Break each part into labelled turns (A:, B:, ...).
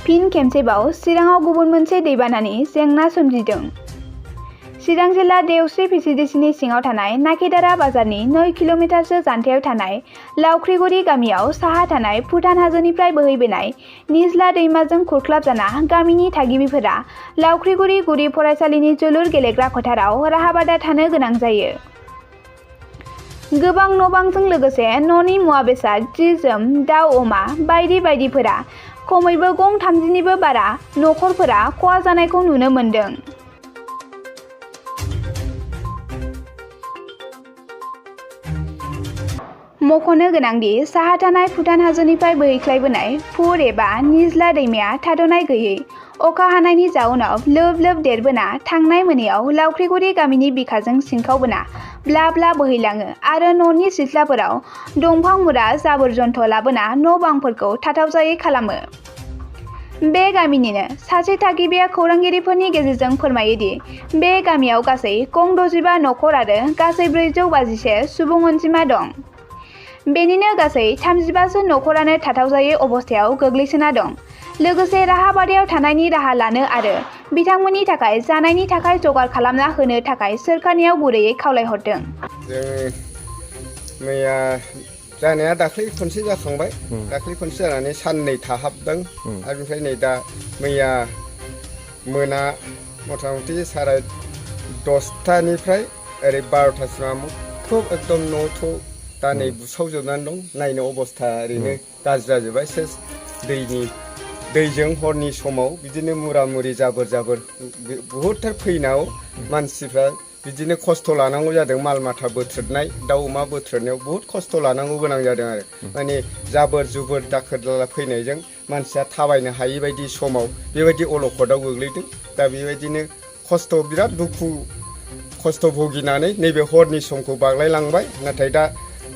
A: फिन खेबसेबाव चिराङाव गुबुन मोनसे दैबानानि जेंना सोमजिदों। चिरां जिल्ला देवस्रि भिसिडिसिनि सिङाव थानाय नाकेदारा बाजारनि 2 किल'मिटारसो जानथायाव थानाय लावख्रिगुरि गामियाव साहा थानाय भुटान हाजोनिफ्राय बोहैबोनाय निज्ला दैमाजों खुरख्लाबजाना गामिनि थागिबिफोरा लावख्रिगुरि गुदि फरायसालिनि जोलुर गेलेग्रा फोथाराव राहाबादा थानो गोनां जायो। गोबां न'-बांजों लोगोसे न'नि मुवा बेसाद, जि-जोम, दाउ, अमा बायदि बायदिफोरा खमैबो गं 30निबो बारा नखरफोरा खहा जानायखौ नुनो मोन्दों। मख'नो गोनांदि साहा थानाय भुटान हाजोनिफ्राय बोहैख्लायबोनाय फुर एबा निज्ला दैमाया थाद'नाय गैयै अखा हानायनि जाउनाव लोब लोब देरबोना थांनाय मोनायाव लावख्रिगुरि गामिनि बिखाजों सिनखावबोना ब्ला ब्ला बोहैलाङो आरो न'नि सिथ्लाफोराव दंफां मुरा जाबोर जन्थ लाबोना न'-बांफोरखौ थाथावजायै खालामो। बे गामिनिनो सासे थागिबिया खौरांगिरिफोरनि गेजेरजों फोरमायोदि बे गामियाव गासै गं 65 नखर आरो गासै 421 सुबुं अनजिमा दं। बेनिनो गासै 35सो नखरानो थाथावजायै अबस्थायाव गोग्लैसोना दं। लोगोसे राहाबादायाव थानायनि राहा लानो आरो बिथांमोननि थाखाय जानायनि थाखाय जगार खालामना होनो थाखाय सोरखारनियाव गुरैयै खावलायहरदों।
B: जों मैया जानाया दाख्लै खनसे जाखांबाय। दाख्लै खनसे जानानै साननै थाहाबदों आरो ओमफ्राय नै दा मैया मोना मथा मथि 10:30निफ्राय ओरै 12थासिम खुब एकदम न'थ' दा नै बुसावजोबनानै दं। नायनो अबस्था ओरैनो गाज्रि जाजोब्बाय। सेस दैजों हरनि समाव बिदिनो मुरा मुरि जाबोर बहुदथार फैनायाव मानसिफ्रा बिदिनो खस्थ' लानांगौ जादों। माल माथा बोथ्रोदनाय, दाउ अमा बोथ्रोदनायाव बहुद खस्थ' लानांगौ गोनां जादों आरो माने जाबोर जुबोर दाखोर दाला फैनायजों मानसिया थाबायनो हायि बायदि समाव बेबायदि अलखदाव गोग्लैदों। दा बेबायदिनो खस्थ' बिराद दुखु खस्थ' भुगिनानै नैबे हरनि समखौ बारलायलांबाय। नाथाय दा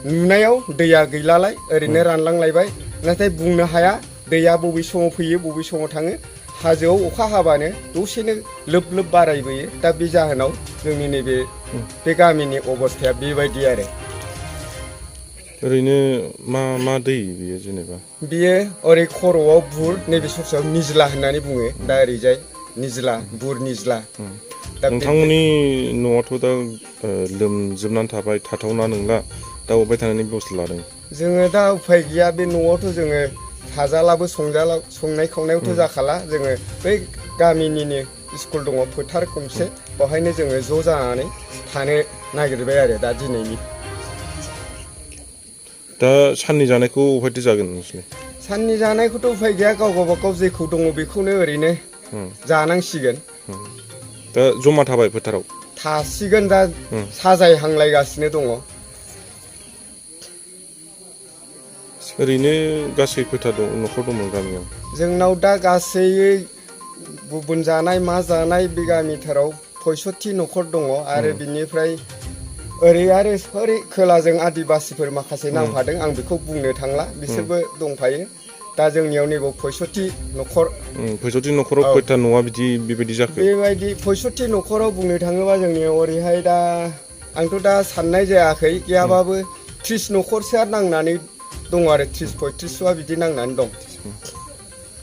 B: नुनायाव दैया गैलालाय, ओरैनो रानलांलायबाय। नाथाय बुंनो हाया दैया बबे समाव फैयो बबे समाव थाङो। हाजोआव अखा हाबानो दसेनो लोब लोब बारायबोयो। दा बे जाहोनाव जोंनि नैबे बे गामिनि अबस्थाया बेबायदि आरो।
C: ओरैनो मा दै बियो जेनेबा? बियो
B: ओरै खर'आव बुर, नैबे ससेयाव निज्ला होननानै बुङो। दा ओरैजाय निज्ला, बुर निज्ला।
C: नोंथांमोननि न'आथ' दा लोमजोबनानै थाबाय, थाथावना नंला। दा अबेहाय थानायनि बेबस्था लादों?
B: जोङो दा उफाय गैया। बे न'आवथ' जोङो थाजालाबो संनाय खावनायावथ' जाखाला। जोङो बै गामिनिनो स्कुल दङ, फोथार गंसे, बेवहायनो जोङो ज' जानानै थानो नागिरबाय आरो दा दिनैनि।
C: दा साननि जानायखौ अबेहायथो जागोन नोंसोरलाय?
B: साननि जानायखौथ' उफाय गैया। गाव गावबागाव जेखौ दङ बेखौनो ओरैनो जानांसिगोन।
C: दा जमा थाबाय फोथाराव?
B: थासिगोन, दा साजायहांलायगासिनो दङ।
C: ओरैनो गासै खैथा नखर दंमोन गामियाव?
B: जोंनाव दा गासै गुबुन जानाय मा जानाय बे गामिथाराव 65 नखर दङ आरो बिनिफ्राय ओरै खोलाजों आदिबासिफोर माखासे नांफादों। आं बेखौ बुंनो थांला, बिसोरबो दंफायो। दा जोंनियाव नैबाव 65 नखर।
C: 65 नखराव खैथा न'आ बेबायदि जाखो? बेबायदि
B: 65 नखराव बुंनो थाङोबा जोंनियाव ओरैहाय दा आंथ' दा साननाय जायाखै, गैयाबाबो 30 नखरसोआ नांनानै दङ आरो 30-35 बिदि नांनानै दं।